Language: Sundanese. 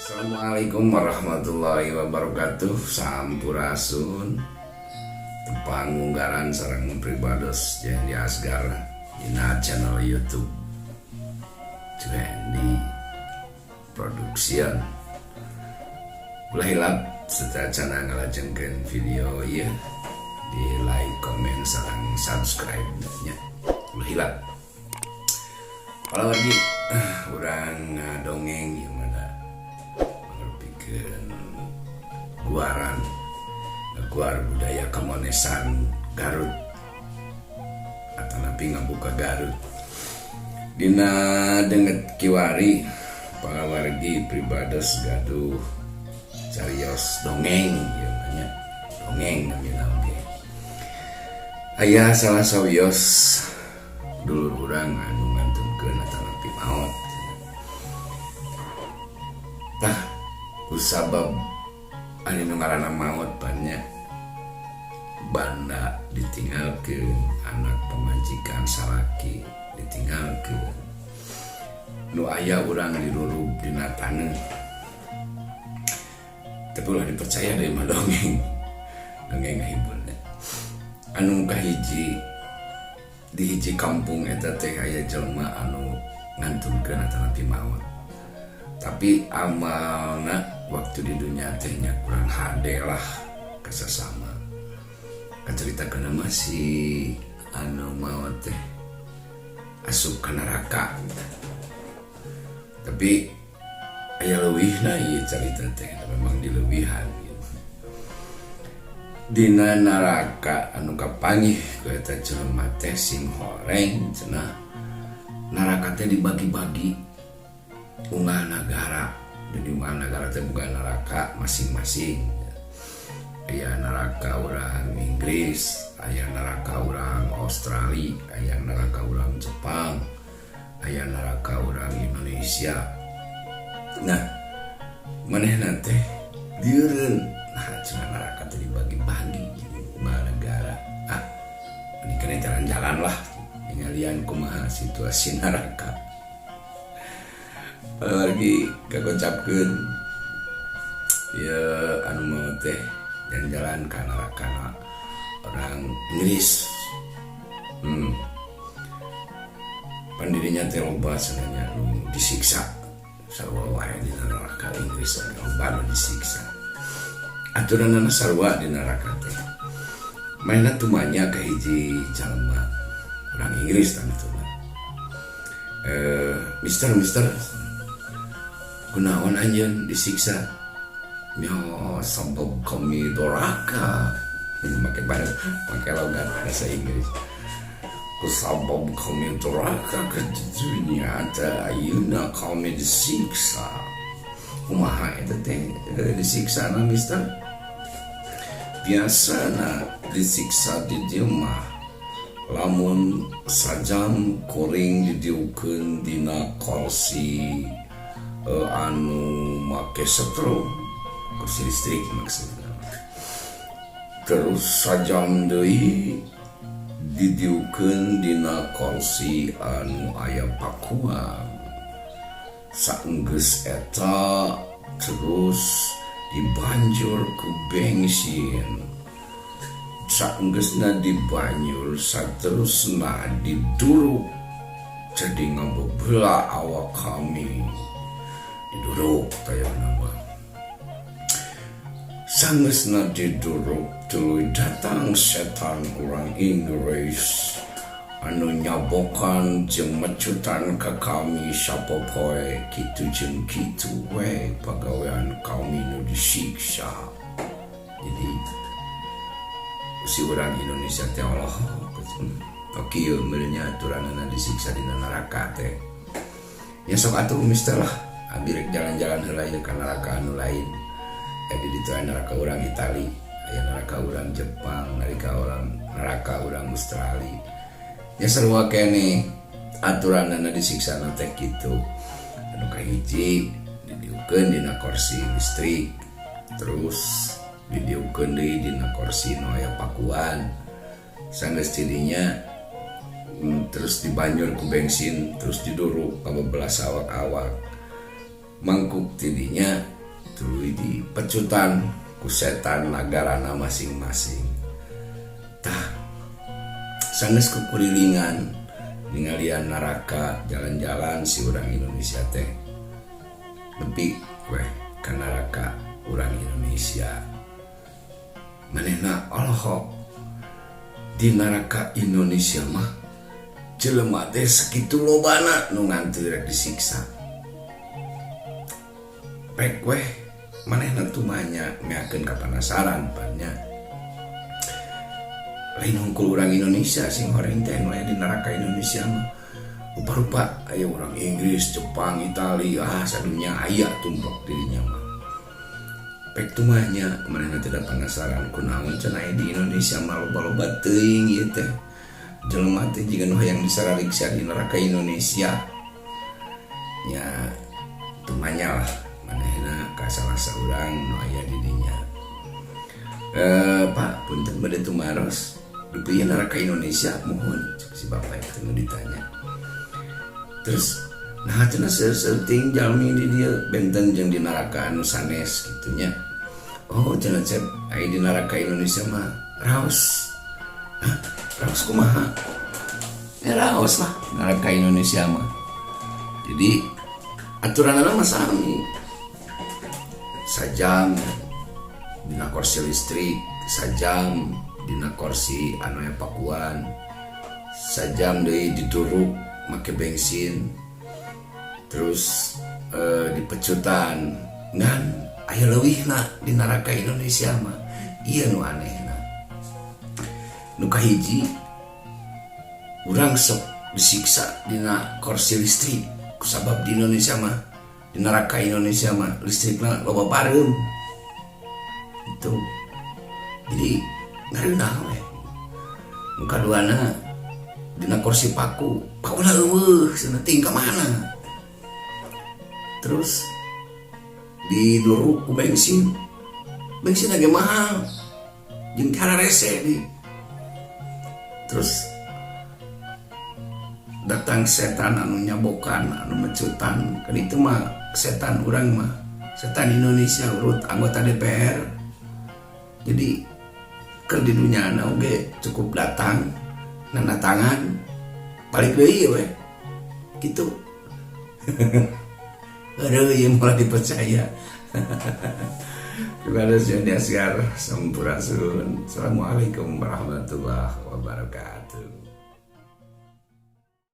Assalamualaikum warahmatullahi wabarakatuh. Sampurasun. Tepang munggaran sareng pribados Jendi Asgar dina channel YouTube Jendi Production. Ulah hilap sateuacanna ngalajengkeun video ieu di like, komen, sareng subscribe nya. Ulah hilap. Kalau lagi urang dongeng ieu mana mangrupikeun guaran guar budaya kemonesan Garut atau napi ngabuka Garut. Dina danget kiwari, para wargi, pribados gaduh carios dongeng ieu nya, dongeng namina oge. Aya salah sawios dulur urang anu ngantunkeun atanapi maot. Tah, kusabab anu nu ngaranna maot banyak banda ditinggalkeun, anak, pamajikan, salaki ditinggalkeun, nu aya urang dirurub dina taneuh. Tapi ulah dipercaya deh, mah dongeng, dongeng ngahibur. Anu kahiji, di hiji kampung eta teh aya jelema anu ngantunkeun atanapi maot, tapi amalna waktu di dunia teh nya kurang hade lah ka sasama. Kan cerita kana masih anu maot teh asup ka neraka, tapi aya leuwihna ieu carita teh, memang dileuwihan gitu. Dina neraka anu kapanggih ku eta jelema teh sing horeng cenah. Neraka teh dibagi-bagi unggal nagara, jadi unggal nagara teh bukan neraka masing-masing. Aya neraka orang Inggris, aya neraka orang Australia, aya neraka orang Jepang, aya neraka orang Indonesia. Nah, manehna teh lieureun. Nah, cenah neraka teh dibagi-bagi unggal negara. Ah, ini kena jalan-jalan lah, ningalian kumaha situasi neraka. Lagi kagocapkeun ya, anu maot teh jalan-jalan ka neraka orang Inggris. Pandirinya teh loba sebenarnya nu disiksa, sarua wae di neraka Inggris oge loba nu disiksa, aturanana sarua di neraka teh. Mainna tumanya ka hiji jalma orang Inggris tangtuna, "Mister, mister, kunaon anjeun disiksa?" "Ya, sabab kami doraka." Make banget, make logat bahasa Inggris. "Kusabab kami doraka ke dunia teh, ayeuna kami disiksa." "Kumaha eta teh disiksa na, mister?" "Biasana disiksa di dieu mah lamun sajam kuring didiukeun dina kursi anu make setrum, kursi listrik maksudnya, terus sajam deui didiukeun dina kursi anu aya pakuan, saenggeus eta terus dibanjur ku bensin, saenggeusna dibanjur saterusna diduruk jadi ngabebelah awak kami, diduruk taya nama. Sanggeusna diduruk, tuluy datang setan urang Inggris anu nyabokan jeung mecutan ka kami sapopoe. Kitu jeung kitu we pagawean kami nu disiksa." Jadi si orang Indonesia teh, Allah, kieu meureun aturanana disiksa dina neraka teh. "Ya sok atuh, mister lah, abi rek jalan-jalan heula ieu ka neraka anu lain." Di ditu aya neraka urang Itali, aya neraka urang Jepang, neraka urang Australia. Ya, sarua keneh aturanana disiksa teh kitu. Anu kahiji didiukeun dina kursi listrik, terus didiukeun deui dina kursi nu aya pakuan, sanggeus tidinya terus dibanjur ku bensin, terus diduruk kabebelas awak-awak mangkuk tidinya. Tuluy dipecutan ku setan nagarana masing-masing. Tah, sanggeus kukurilingan ningalian neraka, jalan-jalan si urang Indonesia teh nepi weh ka neraka urang Indonesia. Manehna olohok, di neraka Indonesia mah jelema teh sakitu lobana nu ngantri rek disiksa. Pek weh manehna tumanya meakeun kapanasaran pan nya. Lain hungkul urang Indonesia sing horeng teh nu aya di neraka Indonesia mah. Rupa-rupa aya orang Inggris, Jepang, Itali, ah, sadunya aya tumplok dirinya mah. Pek tumanya manehna tidak penasaran, kunaon cenah aya di Indonesia mah loba-loba teuing ieu teh jelema teh, jiga nu hayang disarariksa di neraka Indonesia nya. Tumanya lah manehna ka salah saurang nu aya di dinya, "Pak, punten, bade tumaros, dupi neraka Indonesia?" "Muhun," cek si bapak itu nu ditanya. Terus, "Nah, cenah seueur jalmi di dieu, benten jeung di neraka anu sanes?" kitu nya. "Oh," cenah, "cep aya di neraka Indonesia mah raos." "Hah, raos kumaha?" "Ya raos lah neraka Indonesia mah. Jadi aturan mah sami, sajam dina kursi listrik, sajam dina kursi anu aya pakuan, sajam deui diduruk make bensin, terus dipecutan. Ngan aya leuwihna di neraka Indonesia mah. Ieu nu anehna. Nu kahiji, urang sok disiksa dina kursi listrik kusabab di Indonesia mah, di neraka Indonesia mah listrikna loba pareum itu, jadi ngareunah we. Nu kaduana, dina kursi paku, pakuna euweuh cenah, ting ka mana. Terus diduruk ku bensin, bensin lagi mahal jeung cara rese di. Terus datang setan anu nyabokan, anu mecutan kan, itu mah setan urang mah, setan Indonesia urut anggota DPR. Jadi keur di dunia na oge cukup datang, nanda tangan, balik deui we gitu. Aduh, ya mulai dipercaya. Kepada Joni Asgar, Sampurasun. Assalamualaikum warahmatullahi wabarakatuh.